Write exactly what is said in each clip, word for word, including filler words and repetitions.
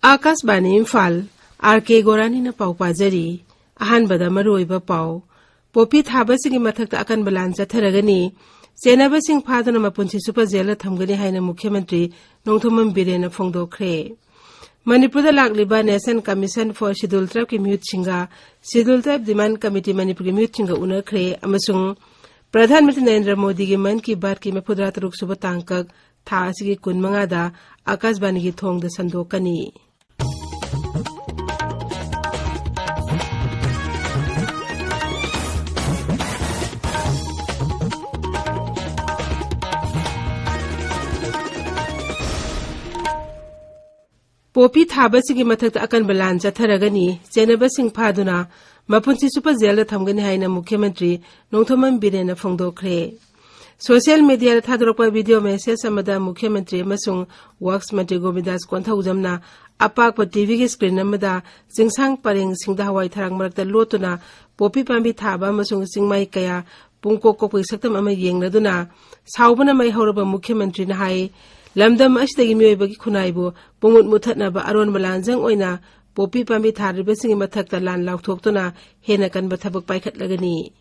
ꯑꯥꯀꯥꯁꯕꯥꯅꯤ Imphal, R ꯀꯦ ꯒꯣꯔꯥꯅꯤꯅ ꯄꯥꯎ ꯄꯥꯖꯔꯤ꯫ ꯑꯍꯥꯟꯕꯗ ꯃꯔꯨꯑꯣꯏꯕ ꯄꯥꯎ꯫ ꯄꯣꯄꯤ ꯊꯥꯕꯁꯤꯡꯒꯤ ꯃꯊꯛꯇ ꯑꯀꯟꯕ ꯂꯥꯟ ꯆꯠꯊꯔꯒꯅꯤ꯫ ꯆꯦꯟꯅꯕꯁꯤꯡ ꯐꯥꯗꯨꯅ ꯃꯄꯨꯟꯁꯤ ꯆꯨꯞꯄ ꯖꯦꯜꯗ ꯊꯝꯒꯅꯤ ꯍꯥꯏꯅ ꯃꯨꯈ꯭ꯌ ꯃꯟꯇ꯭ꯔꯤ ꯅꯣꯡꯊꯣꯝꯕꯝ ꯕꯤꯔꯦꯟꯅ ꯐꯣꯡꯗꯣꯛꯈ꯭ꯔꯦ꯫ ꯃꯅꯤꯄꯨꯔꯗ ꯂꯥꯛꯂꯤꯕ Nation Commission for Scheduled Tribeꯀꯤ ꯃꯤꯍꯨꯠꯁꯤꯡꯒ Scheduled Tribe Demand Committee ꯃꯅꯤꯄꯨꯔꯒꯤ ꯃꯤꯍꯨꯠꯁꯤꯡꯒ ꯎꯅꯈ꯭ꯔꯦ ꯑꯃꯁꯨꯡ ꯄ꯭ꯔꯙꯥꯟ ꯃꯟꯇ꯭ꯔꯤ ꯅꯔꯦꯟꯗ꯭ꯔ ꯃꯣꯗꯤꯒꯤ ꯃꯟ ꯀꯤ ꯕꯥꯠꯀꯤ ꯃꯔꯤꯐꯨꯇꯔꯨꯛ ꯁꯨꯕ ꯇꯥꯡꯀꯛ ꯊꯥ ꯑꯁꯤꯒꯤ ꯀꯨꯟꯃꯉꯥꯗ ꯑꯥꯀꯥꯁꯕꯥꯅꯤꯒꯤ ꯊꯣꯡꯗ ꯁꯟꯗꯣꯛꯀꯅꯤ꯫ ꯄꯣꯄꯤ ꯊꯥꯕꯁꯤꯡꯒꯤ ꯃꯊꯛꯇ ꯑꯀꯟꯕ ꯂꯥꯟ ꯆꯠꯊꯔꯒꯅꯤ꯫ ꯆꯦꯟꯅꯕꯁꯤꯡ ꯐꯥꯗꯨꯅ ꯃꯄꯨꯟꯁꯤ ꯆꯨꯞꯄ ꯖꯦꯜꯗ ꯊꯝꯒꯅꯤ ꯍꯥꯏꯅ ꯃꯨꯈ꯭ꯌ ꯃꯟꯇ꯭ꯔꯤ ꯅꯣꯡꯊꯣꯝꯕꯝ ꯕꯤꯔꯦꯟꯅ ꯐꯣꯡꯗꯣꯛꯈ꯭ꯔꯦ꯫ ꯁꯣꯁꯤꯌꯦꯜ ꯃꯤꯗꯤꯌꯥꯗ ꯊꯥꯗꯣꯔꯛꯄ ꯚꯤꯗꯤꯑꯣ ꯃꯦꯁꯦꯖ ꯑꯃꯗ ꯃꯨꯈ꯭ꯌ ꯃꯟꯇ꯭ꯔꯤ ꯑꯃꯁꯨꯡ ꯋꯥꯔꯛꯁ ꯃꯟꯇ꯭ꯔꯤ ꯒꯣꯕꯤꯟꯗꯥꯁ ꯀꯣꯟꯊꯧꯖꯝꯅ ꯑꯄꯥꯛꯄ ꯇꯤꯚꯤꯒꯤ ꯁ꯭ꯀ꯭ꯔꯤꯟ ꯑꯃꯗ ꯆꯤꯡꯁꯥꯡ ꯄꯔꯦꯡꯁꯤꯡꯗ ꯍꯋꯥꯏ ꯊꯔꯥꯛ ꯃꯔꯛꯇ ꯂꯣꯠꯇꯨꯅ ꯄꯣꯄꯤ ꯄꯥꯝꯕꯤ ꯊꯥꯕ ꯑꯃꯁꯨꯡ ꯆꯤꯡꯃꯥꯏ ꯀꯌꯥ ꯄꯨꯡꯀꯣꯛ ꯀꯣꯛꯄꯒꯤ ꯁꯛꯇꯝ ꯑꯃ ꯌꯦꯡꯂꯗꯨꯅ ꯁꯥꯎꯕꯅ ꯃꯩ ꯍꯧꯔꯕ ꯃꯨꯈ꯭ꯌ ꯃꯟꯇ꯭ꯔꯤꯅ ꯍꯥꯏ, ꯂꯝꯗꯝ ꯑꯁꯤꯗꯒꯤ ꯃꯤꯑꯣꯏꯕꯒꯤ ꯈꯨꯟꯅꯥꯏꯕꯨ ꯄꯨꯡꯃꯨꯠ ꯃꯨꯠꯊꯠꯅꯕ ꯑꯔꯣꯟꯕ ꯂꯥꯟꯖꯪ ꯑꯣꯏꯅ ꯄꯣꯄꯤ ꯄꯥꯝꯕꯤ ꯊꯥꯔꯤꯕꯁꯤꯡꯒꯤ ꯃꯊꯛꯇ ꯂꯥꯟ ꯂꯥꯎꯊꯣꯛꯇꯨꯅ ꯍꯦꯟꯅ ꯀꯟꯕ ꯊꯕꯛ ꯄꯥꯏꯈꯠꯂꯒꯅꯤ꯫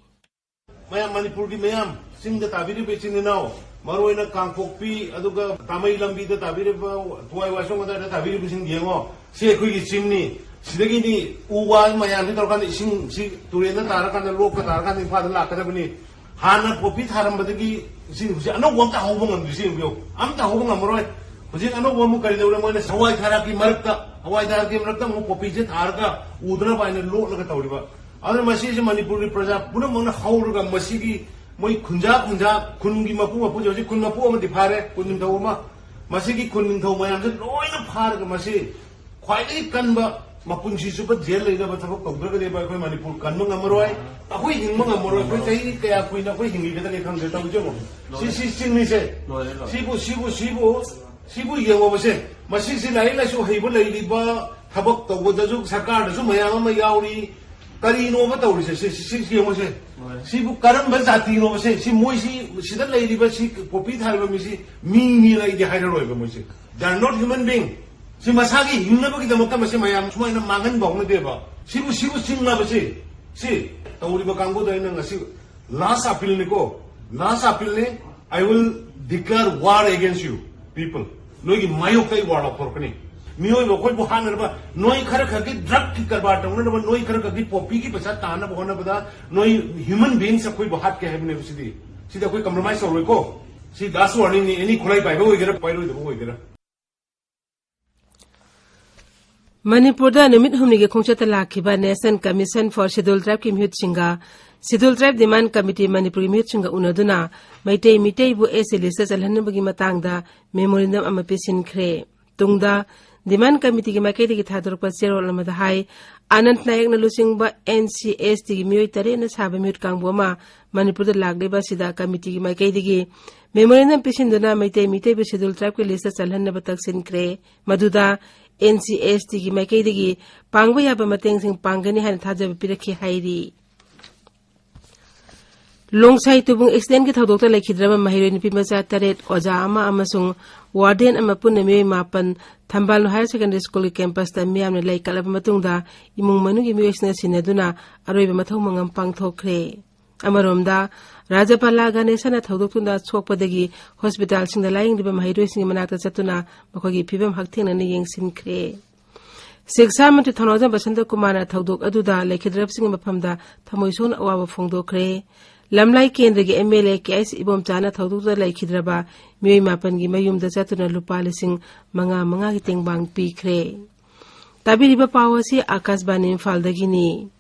ꯃꯌꯥꯝ, ꯃꯅꯤꯄꯨꯔꯒꯤ ꯃꯌꯥꯝ, ꯆꯤꯡꯗ ꯇꯥꯕꯤꯔꯤꯕ ꯏꯆꯤꯟ ꯏꯅꯥꯎ, ꯃꯔꯨꯑꯣꯏꯅ ꯀꯥꯡꯄꯣꯛꯄꯤ, ꯑꯗꯨꯒ ꯇꯥꯃꯩ ꯂꯝꯕꯤꯗ ꯇꯥꯕꯤꯔꯤꯕ, ꯊꯨꯋꯥꯏ ꯋꯥꯁꯣꯡ ꯑꯗꯨꯋꯥꯏꯗ ꯇꯥꯕꯤꯔꯤꯕꯁꯤꯡ ꯌꯦꯡꯉꯣ꯫ ꯁꯤ ꯑꯩꯈꯣꯏꯒꯤ ꯆꯤꯡꯅꯤ꯫ ꯁꯤꯗꯒꯤꯗꯤ ꯎ ꯋꯥ ꯃꯌꯥꯝꯁꯤ ꯇꯧꯔꯀꯥꯟꯗ ꯏꯁꯤꯡꯁꯤ ꯇꯨꯔꯦꯜꯗ ꯇꯥꯔꯀꯥꯟꯗ, ꯂꯣꯛꯇ ꯇꯥꯔꯀꯥꯟꯗ ꯏꯝꯐꯥꯜꯗ ꯂꯥꯛꯀꯗꯕꯅꯤ꯫ ꯍꯥꯟꯅ ꯄꯣꯄꯤ ꯊꯥꯔꯝꯕꯗꯒꯤ ꯁꯤ ꯍꯧꯖꯤꯛ ꯑꯅꯧꯕ ꯑꯝꯇ ꯍꯧꯕ ꯉꯝꯗ꯭ꯔꯤꯁꯤ ꯌꯦꯡꯕꯤꯌꯨ꯫ ꯑꯝꯇ ꯍꯧꯕ ꯉꯝꯃꯔꯣꯏ꯫ ꯍꯧꯖꯤꯛ ꯑꯅꯧꯕ ꯑꯃꯨꯛ ꯀꯔꯤ ꯇꯧꯔꯦ? ꯃꯣꯏꯅ ꯍꯋꯥꯏ ꯊꯔꯥꯛꯀꯤ ꯃꯔꯛꯇ, ꯍꯋꯥꯏ ꯊꯔꯥꯛꯀꯤ ꯃꯔꯛꯇ ꯑꯃꯨꯛ ꯄꯣꯄꯤꯁꯦ ꯊꯥꯔꯒ ꯎꯗꯅꯕ ꯍꯥꯏꯅ ꯂꯣꯠꯂꯒ ꯇꯧꯔꯤꯕ꯫ ꯑꯗꯨꯅ ꯃꯁꯤꯁꯦ ꯃꯅꯤꯄꯨꯔꯒꯤ ꯄ꯭ꯔꯖꯥ ꯄꯨꯝꯅꯃꯛꯅ ꯍꯧꯔꯒ ꯃꯁꯤꯒꯤ ꯃꯣꯏ ꯈꯨꯟꯖꯥ ꯈꯨꯟꯖꯥ ꯈꯨꯟꯒꯤ ꯃꯄꯨ ꯃꯄꯨꯁꯦ, ꯍꯧꯖꯤꯛ ꯈꯨꯟ ꯃꯄꯨ ꯑꯃꯗꯤ ꯐꯥꯔꯦ, ꯈꯨꯟ ꯅꯤꯡꯊꯧ ꯑꯃ꯫ ꯃꯁꯤꯒꯤ ꯈꯨꯟ ꯅꯤꯡꯊꯧ ꯃꯌꯥꯝꯁꯦ ꯂꯣꯏꯅ ꯐꯥꯔꯒ ꯃꯁꯤ ꯈ꯭ꯋꯥꯏꯗꯒꯤ ꯀꯟꯕ, ꯃꯄꯨꯟꯁꯤ ꯆꯨꯞꯄ ꯖꯦꯜ ꯂꯩꯅꯕ ꯊꯕꯛ ꯇꯧꯗ꯭ꯔꯒꯗꯤꯕ ꯑꯩꯈꯣꯏ ꯃꯅꯤꯄꯨꯔ ꯀꯟꯕ ꯉꯝꯃꯔꯣꯏ꯫ ꯑꯩꯈꯣꯏ ꯍꯤꯡꯕ ꯉꯝꯃꯔꯣꯏ꯫ ꯑꯩꯈꯣꯏ ꯆꯍꯤ ꯀꯌꯥ ꯀꯨꯏꯅ ꯑꯩꯈꯣꯏ ꯍꯤꯡꯈꯤꯒꯗꯒꯦ ꯈꯪꯗꯦ꯫ ꯇꯧꯖꯦ ꯌꯦꯡꯉꯣ꯫ ꯁꯤ, ꯁꯤ ꯆꯤꯡꯅꯤꯁꯦ꯫ ꯂꯣꯏꯔꯦ, ꯂꯣꯏꯔꯦ꯫ ꯁꯤꯕꯨ, ꯁꯤꯕꯨ, ꯁꯤꯕꯨ, ꯁꯤꯕꯨ ꯌꯦꯡꯉꯣꯕꯁꯦ꯫ ꯃꯁꯤꯁꯤ ꯂꯥꯏꯔꯤꯛ ꯂꯥꯏꯁꯨ ꯍꯩꯕ ꯂꯩꯔꯤꯕ, ꯊꯕꯛ ꯇꯧꯕꯗꯁꯨ ꯁꯔꯀꯥꯔꯗꯁꯨ ꯃꯌꯥꯝ ꯑꯃ ꯌꯥꯎꯔꯤ꯫ ꯀꯔꯤꯅꯣꯕ ꯇꯧꯔꯤꯁꯦ? ꯁꯤ, ꯁꯤ, ꯁꯤ, ꯁꯤ ꯌꯦꯡꯉꯨꯁꯦ꯫ ꯍꯣꯏ꯫ ꯁꯤꯕꯨ ꯀꯔꯝꯕ ꯖꯥꯇꯤꯅꯣꯕꯁꯦ? ꯁꯤ ꯃꯣꯏꯁꯤ, ꯁꯤꯗ ꯂꯩꯔꯤꯕ ꯁꯤ ꯄꯣꯄꯤ ꯊꯥꯔꯤꯕ ꯃꯤꯁꯤ ꯃꯤꯅꯦꯅ ꯑꯩꯗꯤ ꯍꯥꯏꯔꯔꯣꯏꯕ ꯃꯣꯏꯁꯦ꯫ They are not human being꯫ ꯁꯤ ꯃꯁꯥꯒꯤ ꯍꯤꯡꯅꯕꯒꯤꯗꯃꯛꯇ ꯃꯁꯤ ꯃꯌꯥꯝ ꯁꯨꯃꯥꯏꯅ ꯃꯥꯡꯍꯟꯕ ꯍꯧꯅꯗꯦꯕ꯫ ꯁꯤꯕꯨ, ꯁꯤꯕꯨ ꯆꯤꯡꯅꯕꯁꯤ, ꯁꯤ ꯇꯧꯔꯤꯕ ꯀꯥꯡꯕꯨꯗ ꯑꯩꯅ ꯉꯁꯤ last appealꯅꯤꯀꯣ, last appealꯅꯤ꯫ I will declare war against you people. ꯅꯣꯏꯒꯤ ꯃꯥꯌꯣꯛꯇ ꯑꯩ war ꯂꯥꯎꯊꯣꯔꯛꯀꯅꯤ꯫ ꯃꯤꯑꯣꯏꯕ ꯑꯩꯈꯣꯏꯕꯨ ꯍꯥꯠꯅꯅꯕ, ꯅꯣꯏ ꯈꯔ ꯈꯛꯀꯤ drugꯀꯤ ꯀꯔꯕꯥꯔ ꯇꯧꯅꯅꯕ, ꯅꯣꯏ ꯈꯔ ꯈꯛꯀꯤ poppyꯒꯤ ꯄꯩꯁꯥ ꯇꯥꯅꯕ ꯍꯣꯠꯅꯕꯗ ꯅꯣꯏ human beings ꯑꯩꯈꯣꯏꯕꯨ ꯍꯥꯠꯀꯦ ꯍꯥꯏꯕꯅꯦꯕ꯫ ꯁꯤꯗꯤ, ꯁꯤꯗꯤ ꯑꯩꯈꯣꯏ compromise ꯇꯧꯔꯣꯏꯀꯣ꯫ ꯁꯤ last warningꯅꯤ, any ꯈꯨꯠꯂꯥꯏ ꯄꯥꯏꯕ ꯑꯣꯏꯒꯦꯔꯥ ꯄꯥꯏꯔꯣꯏꯗꯕ ꯑꯣꯏꯒꯦꯔꯥ꯫ ꯃꯅꯤꯄꯨꯔꯗ ꯅꯨꯃꯤꯠ ꯍꯨꯝꯅꯤꯒꯤ ꯈꯣꯡꯆꯠꯇ ꯂꯥꯛꯈꯤꯕ National Commission for Scheduled Tribeꯀꯤ ꯃꯤꯍꯨꯠꯁꯤꯡꯒ Scheduled Tribe Demand Committee ꯃꯅꯤꯄꯨꯔꯒꯤ ꯃꯤꯍꯨꯠꯁꯤꯡꯒ ꯎꯅꯗꯨꯅ ꯃꯩꯇꯩ ꯃꯤꯇꯩꯕꯨ S C listꯇ ꯆꯜꯍꯟꯅꯕꯒꯤ ꯃꯇꯥꯡꯗ memorandum ꯑꯃ ꯄꯤꯁꯤꯟꯈ꯭ꯔꯦ꯫ ꯇꯨꯡꯗ Demand Committeeꯒꯤ ꯃꯥꯏꯀꯩꯗꯒꯤ ꯊꯥꯗꯣꯔꯛꯄ ꯆꯦꯔꯣꯜ ꯑꯃꯗ ꯍꯥꯏ, ꯑꯅꯟꯇ ꯅꯥꯌꯛꯅ ꯂꯨꯆꯤꯡꯕ N C S Tꯒꯤ ꯃꯤꯑꯣꯏ ꯇꯔꯦꯠꯅ ꯁꯥꯕ ꯃꯤꯍꯨꯠ ꯀꯥꯡꯕꯨ ꯑꯃ ꯃꯅꯤꯄꯨꯔꯗ ꯂꯥꯛꯂꯤꯕ ꯑꯁꯤꯗ committeeꯒꯤ ꯃꯥꯏꯀꯩꯗꯒꯤ memorandum ꯄꯤꯁꯤꯟꯗꯨꯅ ꯃꯩꯇꯩ ꯃꯤꯇꯩꯕꯨ Scheduled Tribeꯀꯤ listꯇ ꯆꯜꯍꯟꯅꯕ ꯇꯛꯁꯤꯟꯈ꯭ꯔꯦ꯫ ꯃꯗꯨꯗ N C S Tꯒꯤ ꯃꯥꯏꯀꯩꯗꯒꯤ ꯄꯥꯡꯕ ꯌꯥꯕ ꯃꯇꯦꯡꯁꯤꯡ ꯄꯥꯡꯒꯅꯤ ꯍꯥꯏꯅ ꯊꯥꯖꯕ ꯄꯤꯔꯛꯈꯤ ꯍꯥꯏꯔꯤ꯫ ꯂꯣꯡꯁꯥꯏ ꯇꯨꯕꯨꯡ accidentꯀꯤ ꯊꯧꯗꯣꯛꯇ ꯂꯩꯈꯤꯗ꯭ꯔꯕ ꯃꯍꯩꯔꯣꯏ ꯅꯨꯄꯤ ꯃꯆꯥ ꯇꯔꯦꯠ, ꯑꯣꯖꯥ ꯑꯃ ꯑꯃꯁꯨꯡ warden ꯑꯃ ꯄꯨꯟꯅ ꯃꯤꯑꯣꯏ ꯃꯥꯄꯟ ꯊꯝꯕꯥꯜ Higher Secondary Schoolꯒꯤ campusꯇ ꯃꯤꯌꯥꯝꯅ ꯂꯩ ꯀꯠꯂꯕ ꯃꯇꯨꯡꯗ ꯏꯃꯨꯡ ꯃꯅꯨꯡꯒꯤ ꯃꯤꯑꯣꯏꯁꯤꯡꯅ ꯁꯤꯟꯅꯗꯨꯅ ꯑꯔꯣꯏꯕ ꯃꯊꯧ ꯃꯉꯝ ꯄꯥꯡꯊꯣꯛꯈ꯭ꯔꯦ꯫ ꯑꯃꯔꯣꯝꯗ, ꯔꯥꯖꯄꯥꯂꯥ ꯒꯅꯦꯁꯅ ꯊꯧꯗꯣꯛꯇꯨꯗ ꯁꯣꯛꯄꯗꯒꯤ hospitalꯁꯤꯡꯗ ꯂꯥꯌꯦꯡꯂꯤꯕ ꯃꯍꯩꯔꯣꯏꯁꯤꯡꯒꯤ ꯃꯅꯥꯛꯇ ꯆꯠꯇꯨꯅ ꯃꯈꯣꯏꯒꯤ ꯐꯤꯕꯝ ꯍꯛꯊꯦꯡꯅꯅ ꯌꯦꯡꯁꯤꯟꯈ꯭ꯔꯦ꯫ ꯁꯤꯛꯁꯥ ꯃꯟꯇ꯭ꯔꯤ ꯊꯧꯅꯥꯖꯝ ꯕꯁꯟꯇ ꯀꯨꯃꯥꯔꯅ ꯊꯧꯗꯣꯛ ꯑꯗꯨꯗ ꯂꯩꯈꯤꯗ꯭ꯔꯕꯁꯤꯡꯒꯤ ꯃꯐꯝꯗ ꯊꯃꯣꯏ ꯁꯣꯛꯅ ꯑꯋꯥꯕ ꯐꯣꯡꯗꯣꯛꯈ꯭ꯔꯦ꯫ ꯂꯝꯂꯥꯏ ꯀꯦꯟꯗ꯭ꯔꯒꯤ M L A K S ꯏꯕꯣꯝꯆꯥꯅ ꯊꯧꯗꯣꯛꯇꯨꯗ ꯂꯩꯈꯤꯗ꯭ꯔꯕ ꯃꯤꯑꯣꯏ ꯃꯥꯄꯟꯒꯤ ꯃꯌꯨꯝꯗ ꯆꯠꯇꯨꯅ ꯂꯨꯄꯥ ꯂꯤꯁꯤꯡ ꯃꯉꯥ ꯃꯉꯥꯒꯤ ꯇꯦꯡꯕꯥꯡ ꯄꯤꯈ꯭ꯔꯦ꯫ ꯇꯥꯕꯤꯔꯤꯕ ꯄꯥꯎ ꯑꯁꯤ ꯑꯥꯀꯥꯁꯕꯥꯅꯤ ꯏꯝꯐꯥꯜꯗꯒꯤꯅꯤ꯫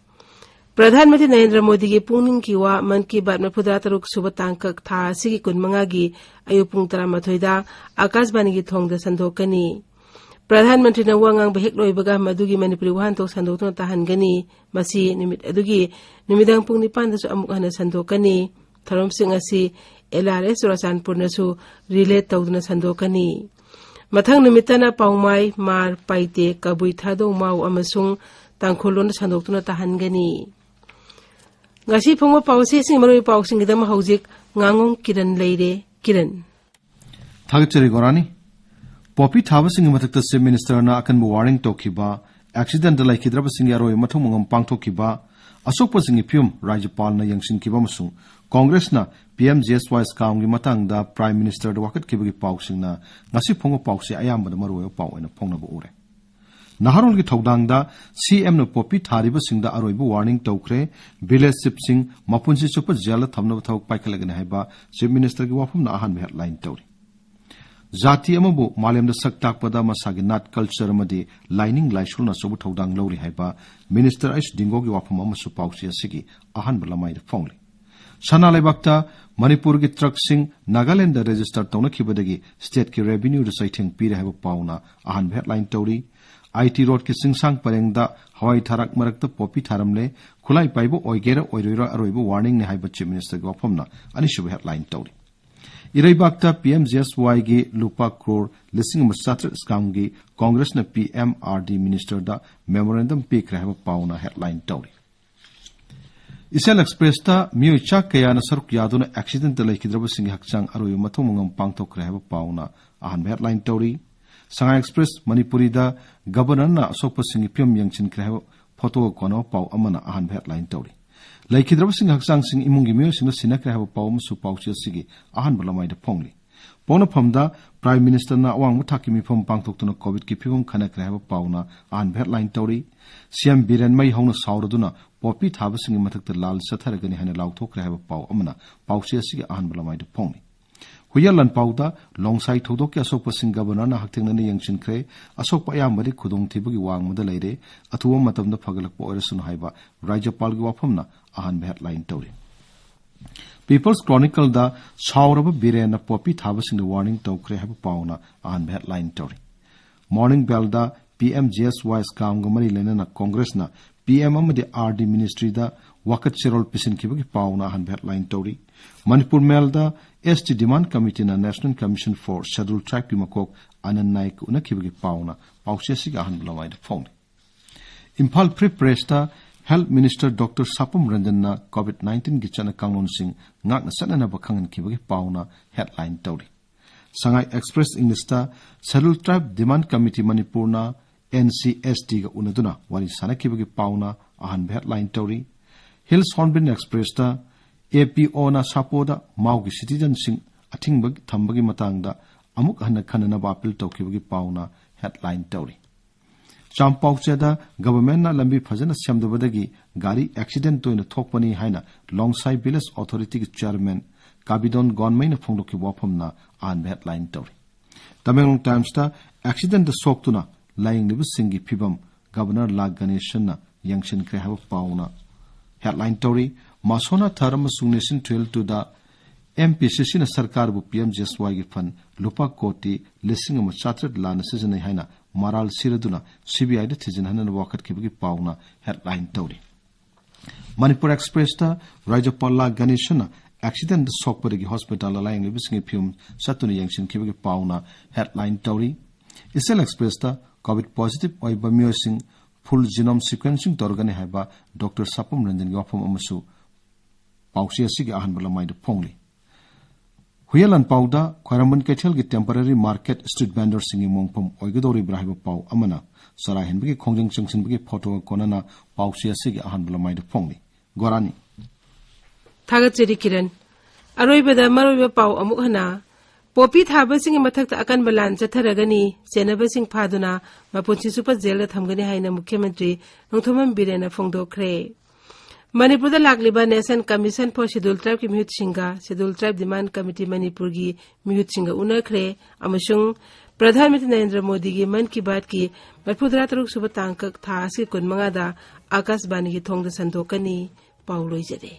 ꯄ꯭ꯔꯙꯥꯟ ꯃꯟꯇ꯭ꯔꯤ ꯅꯔꯦꯟꯗ꯭ꯔ ꯃꯣꯗꯤꯒꯤ ꯄꯨꯛꯅꯤꯡꯒꯤ ꯋꯥ ꯃꯟ ꯀꯤ ꯕꯥꯠ ꯃꯔꯤꯐꯨꯇꯔꯥ ꯇꯔꯨꯛ ꯁꯨꯕ ꯇꯥꯡꯀꯛ ꯊꯥ ꯑꯁꯤꯒꯤ ꯀꯨꯟꯃꯉꯥꯒꯤ ꯑꯌꯨꯛ ꯄꯨꯡ ꯇꯔꯥꯃꯥꯊꯣꯏꯗ ꯑꯥꯀꯥꯁꯕꯥꯅꯤꯒꯤ ꯊꯣꯡꯗ ꯁꯟꯗꯣꯛꯀꯅꯤ꯫ ꯄ꯭ꯔꯙꯥꯟ ꯃꯟꯇ꯭ꯔꯤꯅ ꯋꯥ ꯉꯥꯡꯕ ꯍꯦꯛ ꯂꯣꯏꯕꯒ ꯃꯗꯨꯒꯤ ꯃꯅꯤꯄꯨꯔꯤ ꯋꯥꯍꯟꯊꯣꯛ ꯁꯟꯗꯣꯛꯇꯨꯅ ꯇꯥꯍꯟꯒꯅꯤ꯫ ꯃꯁꯤ ꯅꯨꯃꯤꯠ ꯑꯗꯨꯒꯤ ꯅꯨꯃꯤꯗꯥꯡ ꯄꯨꯡ ꯅꯤꯄꯥꯟꯗꯁꯨ ꯑꯃꯨꯛ ꯍꯟꯅ ꯁꯟꯗꯣꯛꯀꯅꯤ꯫ ꯊꯧꯔꯝꯁꯤꯡ ꯑꯁꯤ L R S ꯆꯨꯔꯥꯆꯥꯟꯄꯨꯔꯅꯁꯨ relay ꯇꯧꯗꯨꯅ ꯁꯟꯗꯣꯛꯀꯅꯤ꯫ ꯃꯊꯪ ꯅꯨꯃꯤꯠꯇꯅ ꯄꯥꯎꯃꯥꯏ, ꯃꯥꯔ, ꯄꯥꯏꯇꯦ, ꯀꯕꯨꯏ, ꯊꯥꯗꯧ, ꯃꯥꯎ ꯑꯃꯁꯨꯡ ꯇꯥꯡꯈꯨꯜ ꯂꯣꯟꯗ ꯁꯟꯗꯣꯛꯇꯨꯅ ꯇꯥꯍꯟꯒꯅꯤ꯫ ꯉꯁꯤ ꯐꯣꯡꯕ ꯄꯥꯎꯆꯦꯁꯤꯡ ꯃꯔꯨꯑꯣꯏꯕ ꯄꯥꯎꯁꯤꯡꯒꯤꯗꯃꯛ ꯍꯧꯖꯤꯛ ꯉꯥꯉꯣꯝ ꯀꯤꯔꯟ ꯂꯩꯔꯦ꯫ ꯀꯤꯔꯟ꯫ ꯊꯥꯒꯠꯆꯔꯤ ꯒꯣꯔꯥꯅꯤ꯫ ꯄꯣꯄꯤ ꯊꯥꯕꯁꯤꯡꯒꯤ ꯃꯊꯛꯇ Chief Minister ꯅ ꯑꯀꯟꯕ warning ꯇꯧꯈꯤꯕ, accident ꯇ ꯂꯩꯈꯤꯗ꯭ꯔꯕꯁꯤꯡꯒꯤ ꯑꯔꯣꯏꯕ ꯃꯊꯧ ꯃꯉꯝ ꯄꯥꯡꯊꯣꯛꯈꯤꯕ, ꯑꯁꯣꯛꯄꯁꯤꯡꯒꯤ ꯐꯤꯕꯝ ꯔꯥꯖ꯭ꯌꯄꯥꯜꯅ ꯌꯦꯡꯁꯤꯟꯈꯤꯕ ꯑꯃꯁꯨꯡ Congress ꯅ P M G S Y scam ꯒꯤ ꯃꯇꯥꯡꯗ Prime Minister ꯗ ꯋꯥꯀꯠꯈꯤꯕꯒꯤ ꯄꯥꯎꯁꯤꯡꯅ ꯉꯁꯤ ꯐꯣꯡꯕ ꯄꯥꯎꯁꯦ ꯑꯌꯥꯝꯕꯅ ꯃꯔꯨꯑꯣꯏꯕ ꯄꯥꯎ ꯑꯣꯏꯅ ꯐꯣꯡꯅꯕ ꯎꯔꯦ꯫ ꯅꯍꯥꯔꯣꯜꯒꯤ ꯊꯧꯗꯥꯡꯗ C M ꯅ ꯄꯣꯄꯤ ꯊꯥꯔꯤꯕꯁꯤꯡꯗ ꯑꯔꯣꯏꯕ warning ꯇꯧꯈ꯭ꯔꯦ, village chief ꯁꯤꯡ ꯃꯄꯨꯟꯁꯤ ꯆꯨꯞꯄ jail ꯗ ꯊꯝꯅꯕ ꯊꯕꯛ ꯄꯥꯏꯈꯠꯂꯒꯅꯤ ꯍꯥꯏꯕ Chief Minister ꯒꯤ ꯋꯥꯐꯝꯅ ꯑꯍꯥꯟꯕ headline ꯇꯧꯔꯤ꯫ ꯖꯥꯇꯤ ꯑꯃꯕꯨ ꯃꯥꯂꯦꯝꯗ ꯁꯛ ꯇꯥꯛꯄꯗ ꯃꯁꯥꯒꯤ ꯅꯥꯠ, culture ꯑꯃꯗꯤ ꯂꯥꯏꯅꯤꯡ ꯂꯥꯏꯁꯣꯜꯅ ꯑꯆꯧꯕ ꯊꯧꯗꯥꯡ ꯂꯧꯔꯤ ꯍꯥꯏꯕ Minister H ꯗꯤꯡꯒꯣꯒꯤ ꯋꯥꯐꯝ ꯑꯃꯁꯨ ꯄꯥꯎꯆꯦ ꯑꯁꯤꯒꯤ ꯑꯍꯥꯟꯕ ꯂꯃꯥꯏꯗ ꯐꯣꯡꯂꯤ꯫ ꯁꯅꯥ ꯂꯩꯕꯥꯛꯇ ꯃꯅꯤꯄꯨꯔꯒꯤ truck ꯁꯤꯡ ꯅꯥꯒꯥꯂꯦꯟꯗ register ꯇꯧꯅꯈꯤꯕꯗꯒꯤ state ꯀꯤ revenue ꯗ ꯆꯩꯊꯦꯡ ꯄꯤꯔꯦ ꯍꯥꯏꯕ ꯄꯥꯎꯅ ꯑꯍꯥꯟꯕ headline ꯇꯧꯔꯤ꯫ I T road ꯀꯤ ꯆꯤꯡꯁꯥꯡ ꯄꯔꯦꯡꯗ ꯍꯋꯥꯏ ꯊꯔꯥꯛ ꯃꯔꯛꯇ ꯄꯣꯄꯤ ꯊꯥꯔꯝꯂꯦ, ꯈꯨꯠꯂꯥꯏ ꯄꯥꯏꯕ ꯑꯣꯏꯒꯦꯔꯥ ꯑꯣꯏꯔꯣꯏꯔꯥ ꯑꯔꯣꯏꯕ warning ꯅꯤ ꯍꯥꯏꯕ Chief Minister ꯒꯤ ꯋꯥꯐꯝꯅ ꯑꯅꯤꯁꯨꯕ headline ꯇꯧꯔꯤ꯫ ꯏꯔꯩꯕꯥꯛꯇ P M G S Y ꯒꯤ ꯂꯨꯄꯥ crore ꯂꯤꯁꯤꯡ ꯑꯃ ꯆꯥꯇ꯭ꯔꯦꯠ scam ꯒꯤ Congress ꯅ P M R D Minister ꯗ memorandum ꯄꯤꯈ꯭ꯔꯦ ꯍꯥꯏꯕ ꯄꯥꯎꯅ headline ꯇꯧꯔꯤ꯫ ꯏꯆꯦꯜ Express ꯇ ꯃꯤꯑꯣꯏ ꯆꯥ ꯀꯌꯥꯅ ꯁꯔꯨꯛ ꯌꯥꯗꯨꯅ accident ꯇ ꯂꯩꯈꯤꯗ꯭ꯔꯕꯁꯤꯡꯒꯤ ꯍꯛꯆꯥꯡ ꯑꯔꯣꯏꯕ ꯃꯊꯧ ꯃꯉꯝ ꯄꯥꯡꯊꯣꯛꯈ꯭ꯔꯦ ꯍꯥꯏꯕ ꯄꯥꯎꯅ ꯑꯍꯥꯟꯕ headline ꯇꯧꯔꯤ꯫ ꯁꯉꯥꯏ Express ꯃꯅꯤꯄꯨꯔꯤꯗ Governor ꯅ ꯑꯁꯣꯛꯄꯁꯤꯡꯒꯤ ꯐꯤꯕꯝ ꯌꯦꯡꯁꯤꯟꯈ꯭ꯔꯦ ꯍꯥꯏꯕ ꯐꯣꯇꯣꯒ ꯀꯣꯟꯅꯕ ꯄꯥꯎ ꯑꯃꯅ ꯑꯍꯥꯟꯕ headline ꯇꯧꯔꯤ꯫ ꯂꯩꯈꯤꯗ꯭ꯔꯕꯁꯤꯡꯒꯤ ꯍꯛꯆꯥꯡꯁꯤꯡ ꯏꯃꯨꯡꯒꯤ ꯃꯤꯑꯣꯏꯁꯤꯡꯅ ꯁꯤꯟꯅꯈ꯭ꯔꯦ ꯍꯥꯏꯕ ꯄꯥꯎ ꯑꯃꯁꯨ ꯄꯥꯎꯆꯦ ꯑꯁꯤꯒꯤ ꯑꯍꯥꯟꯕ ꯂꯃꯥꯏꯗ ꯐꯣꯡꯂꯤ꯫ ꯄꯣꯛꯅꯐꯝꯗ Prime Minister ꯅ ꯑꯋꯥꯡꯕ ꯊꯥꯛꯀꯤ ꯃꯤꯐꯝ ꯄꯥꯡꯊꯣꯛꯇꯨꯅ COVID ꯀꯤ ꯐꯤꯕꯝ ꯈꯟꯅꯈ꯭ꯔꯦ ꯍꯥꯏꯕ ꯄꯥꯎꯅ ꯑꯍꯥꯟꯕ headline ꯇꯧꯔꯤ꯫ C M ꯕꯤꯔꯦꯟ ꯃꯩ ꯍꯧꯅ ꯁꯥꯎꯔꯗꯨꯅ ꯄꯣꯄꯤ ꯊꯥꯕꯁꯤꯡꯒꯤ ꯃꯊꯛꯇ ꯂꯥꯜ ꯆꯠꯊꯔꯒꯅꯤ ꯍꯥꯏꯅ ꯂꯥꯎꯊꯣꯛꯈ꯭ꯔꯦ ꯍꯥꯏꯕ ꯄꯥꯎ ꯑꯃꯅ ꯄꯥꯎꯆꯦ ꯑꯁꯤꯒꯤ ꯑꯍꯥꯟꯕ ꯂꯃꯥꯏꯗ ꯐꯣꯡꯂꯤ꯫ ꯍꯨꯏꯌꯥ ꯂꯥꯟꯄꯥꯎꯗ ꯂꯣꯡꯁꯥꯏ ꯊꯧꯗꯣꯛꯀꯤ ꯑꯁꯣꯛꯄꯁꯤꯡ Governor ꯅ ꯍꯛꯊꯦꯡꯅꯅ ꯌꯦꯡꯁꯤꯟꯈ꯭ꯔꯦ꯫ ꯑꯁꯣꯛꯄ ꯑꯌꯥꯝꯕꯗꯤ ꯈꯨꯗꯣꯡꯊꯤꯕꯒꯤ ꯋꯥꯡꯃꯗ ꯂꯩꯔꯦ꯫ ꯑꯊꯨꯕ ꯃꯇꯝꯗ ꯐꯒꯠꯂꯛꯄ ꯑꯣꯏꯔꯁꯅꯨ ꯍꯥꯏꯕ ꯔꯥꯖ꯭ꯌꯄꯥꯜꯒꯤ ꯋꯥꯐꯝꯅ ꯑꯍꯥꯟꯕ headline ꯇꯧꯔꯤ꯫ People's Chronicle ꯗ ꯁꯥꯎꯔꯕ ꯕꯤꯔꯦꯟꯅ ꯄꯣꯄꯤ ꯊꯥꯕꯁꯤꯡꯗ warning ꯇꯧꯈ꯭ꯔꯦ ꯍꯥꯏꯕ ꯄꯥꯎꯅ ꯑꯍꯥꯟꯕ headline ꯇꯧꯔꯤ꯫ Morning Bell ꯗ P M G S Y scam ꯒ ꯃꯔꯤ ꯂꯩꯅꯅ Congress ꯅ P M ꯑꯃꯗꯤ R D Ministry ꯗ ꯋꯥꯀꯠ ꯆꯦꯔꯣꯜ ꯄꯤꯁꯤꯟꯈꯤꯕꯒꯤ ꯄꯥꯎꯅ ꯑꯍꯥꯟꯕ headline ꯇꯧꯔꯤ꯫ Manipur Mail ꯗ S T Demand Committee ꯅ National Commission for Scheduled Tribe ꯀꯤ ꯃꯀꯣꯛ ꯑꯅꯟ ꯅꯥꯏꯛꯀ ꯎꯅꯈꯤꯕꯒꯤ ꯄꯥꯎꯅ ꯄꯥꯎꯆꯦ ꯑꯁꯤꯒꯤ ꯑꯍꯥꯟꯕ ꯂꯃꯥꯏꯗ ꯐꯣꯡꯂꯤ꯫ Imphal Free Press ꯇ Health Minister Doctor ꯁꯥꯄꯝ ꯔꯟꯖꯟꯅ COVID nineteen ꯒꯤ ꯆꯠꯅ ꯀꯥꯡꯂꯣꯟꯁꯤꯡ ꯉꯥꯛꯅ ꯆꯠꯅꯅꯕ ꯈꯪꯍꯟꯈꯤꯕꯒꯤ ꯄꯥꯎꯅ headline ꯇꯧꯔꯤ꯫ ꯁꯉꯥꯏ ꯑꯦꯛꯁꯄ꯭ꯔꯦꯁ ꯏꯪꯂꯤꯁꯇ Scheduled Tribe Demand Committee ꯃꯅꯤꯄꯨꯔꯅ N C S T ꯒ ꯎꯅꯗꯨꯅ ꯋꯥꯔꯤ ꯁꯥꯟꯅꯈꯤꯕꯒꯤ ꯄꯥꯎꯅ ꯑꯍꯥꯟꯕ headline ꯇꯧꯔꯤ꯫ Hills Hornbill Expressꯇ A P Oꯅ ꯁꯥꯄꯣꯗ ꯃꯥꯎꯒꯤ citizenꯁꯤꯡ ꯑꯊꯤꯡꯕ ꯊꯝꯕꯒꯤ ꯃꯇꯥꯡꯗ ꯑꯃꯨꯛ ꯍꯟꯅ ꯈꯟꯅꯅꯕ appeal ꯇꯧꯈꯤꯕꯒꯤ ꯄꯥꯎꯅ headline ꯇꯧꯔꯤ꯫ ꯆꯥꯝꯄꯥꯎꯆꯦꯗ governmentꯅ ꯂꯝꯕꯤ ꯐꯖꯅ ꯁꯦꯝꯗꯕꯗꯒꯤ ꯒꯥꯔꯤ accident ꯇꯣꯏꯅ ꯊꯣꯛꯄꯅꯤ ꯍꯥꯏꯅ ꯂꯣꯡꯁꯥꯏ village authorityꯒꯤ chairman ꯀꯥꯕꯤꯗꯣꯟ ꯒꯣꯟꯃꯩꯅ ꯐꯣꯡꯗꯣꯛꯈꯤꯕ ꯋꯥꯐꯝꯅ ꯑꯍꯥꯟꯕ headline ꯇꯧꯔꯤ꯫ ꯇꯃꯦꯡꯂꯣꯡ ꯇꯥꯏꯝꯁꯇ accidentꯇ ꯁꯣꯛꯇꯨꯅ ꯂꯥꯌꯦꯡꯂꯤꯕꯁꯤꯡꯒꯤ ꯐꯤꯕꯝ Governor ꯂꯥ ꯒꯅꯦꯁꯟꯅ ꯌꯦꯡꯁꯤꯟꯈ꯭ꯔꯦ ꯍꯥꯏꯕ ꯄꯥꯎꯅ headline ꯇꯧꯔꯤ꯫ ꯃꯥꯁꯣꯅꯥ ꯊꯥꯔ ꯑꯃꯁꯨꯡ ꯅꯦꯁꯟ ꯇꯨꯋꯦꯜ ꯇꯨꯗ M P C Cꯅ ꯁꯔꯀꯥꯔꯕꯨ P M G S Yꯒꯤ fund ꯂꯨꯄꯥ ꯀꯣꯇꯤ ꯂꯤꯁꯤꯡ ꯑꯃ ꯆꯥꯇ꯭ꯔꯦꯠ ꯂꯥꯟꯅ ꯁꯤꯖꯤꯟꯅꯩ ꯍꯥꯏꯅ ꯃꯔꯥꯜ ꯁꯤꯔꯗꯨꯅ C B Iꯗ ꯊꯤꯖꯤꯟꯍꯟꯅꯕ ꯋꯥꯀꯠꯈꯤꯕꯒꯤ ꯄꯥꯎꯅ headline ꯇꯧꯔꯤ꯫ ꯃꯅꯤꯄꯨꯔ ꯑꯦꯛꯁꯄ꯭ꯔꯦꯁꯇ ꯔꯥꯖ꯭ꯌꯄꯥꯜ ꯂꯥ ꯒꯅꯦꯁꯟꯅ accidentꯇ ꯁꯣꯛꯄꯗꯒꯤ hospitalꯗ ꯂꯥꯌꯦꯡꯂꯤꯕꯁꯤꯡꯒꯤ ꯐꯤꯕꯝ ꯆꯠꯇꯨꯅ ꯌꯦꯡꯁꯤꯟꯈꯤꯕꯒꯤ ꯄꯥꯎꯅ headline ꯇꯧꯔꯤ꯫ ꯏꯆꯦꯜ ꯑꯦꯛꯁꯄ꯭ꯔꯦꯁꯇ COVID positive ꯑꯣꯏꯕ ꯃꯤꯑꯣꯏꯁꯤꯡ full genome sequencing ꯇꯧꯔꯒꯅꯤ ꯍꯥꯏꯕ Doctor ꯁꯥꯄꯝ ꯔꯟꯖꯟꯒꯤ ꯋꯥꯐꯝ ꯑꯃꯁꯨ ꯄꯥꯎꯆꯦ ꯑꯁꯤꯒꯤ ꯑꯍꯥꯟꯕ ꯂꯃꯥꯏꯗ ꯐꯣꯡꯂꯤ꯫ ꯍꯨꯏꯌꯦꯟ ꯂꯥꯟꯄꯥꯎꯗ ꯈ꯭ꯋꯥꯏꯔꯝꯕꯟ ꯀꯩꯊꯦꯜꯒꯤ temporary market street vendorꯁꯤꯡꯒꯤ ꯃꯣꯡꯐꯝ ꯑꯣꯏꯒꯗꯧꯔꯤꯕ꯭ꯔꯥ ꯍꯥꯏꯕ ꯄꯥꯎ ꯑꯃꯅ ꯆꯔꯥ ꯍꯦꯟꯕꯒꯤ ꯈꯣꯡꯖꯪ ꯆꯪꯁꯤꯟꯕꯒꯤ photoꯒ ꯀꯣꯟꯅꯅ ꯄꯥꯎꯆꯦ ꯑꯁꯤꯒꯤ ꯑꯍꯥꯟꯕ ꯂꯃꯥꯏꯗ ꯐꯣꯡꯂꯤ꯫ ꯒꯣꯔꯥꯅꯤ꯫ ꯊꯥꯒꯠꯆꯔꯤ ꯀꯤꯔꯟ꯫ ꯑꯔꯣꯏꯕꯗ ꯃꯔꯨꯑꯣꯏꯕ ꯄꯥꯎ ꯑꯃꯨꯛ ꯍꯟꯅ꯫ ꯄꯣꯄꯤ ꯊꯥꯕꯁꯤꯡꯒꯤ ꯃꯊꯛꯇ ꯑꯀꯟꯕ ꯂꯥꯟ ꯆꯠꯊꯔꯒꯅꯤ, ꯆꯦꯟꯅꯕꯁꯤꯡ ꯐꯥꯗꯨꯅ ꯃꯄꯨꯟꯁꯤ ꯆꯨꯞꯄ ꯖꯦꯜꯗ ꯊꯝꯒꯅꯤ ꯍꯥꯏꯅ ꯃꯨꯈ꯭ꯌ ꯃꯟꯇ꯭ꯔꯤ ꯅꯣꯡꯊꯣꯝꯕꯝ ꯕꯤꯔꯦꯟꯅ ꯐꯣꯡꯗꯣꯛꯈ꯭ꯔꯦ꯫ ꯃꯅꯤꯄꯨꯔꯗ ꯂꯥꯛꯂꯤꯕ National Commission for Scheduled Tribeꯀꯤ ꯃꯤꯍꯨꯠꯁꯤꯡꯒ Scheduled Tribe Demand Committee ꯃꯅꯤꯄꯨꯔꯒꯤ ꯃꯤꯍꯨꯠꯁꯤꯡꯒ ꯎꯅꯈ꯭ꯔꯦ ꯑꯃꯁꯨꯡ ꯄ꯭ꯔꯙꯥꯟ ꯃꯟꯇ꯭ꯔꯤ ꯅꯔꯦꯟꯗ꯭ꯔ ꯃꯣꯗꯤꯒꯤ ꯃꯟ ꯀꯤ ꯕꯥꯠꯀꯤ ꯃꯔꯤꯐꯨ ꯇꯔꯨꯛ ꯁꯨꯕ ꯇꯥꯡꯀꯛ ꯊꯥ ꯑꯁꯤꯒꯤ ꯀꯨꯟꯃꯉꯥꯗ ꯑꯥꯀꯥꯁꯕꯥꯅꯤꯒꯤ ꯊꯣꯡꯗ ꯁꯟꯗꯣꯛꯀꯅꯤ꯫ ꯄꯥꯎ ꯂꯣꯏꯖꯔꯦ꯫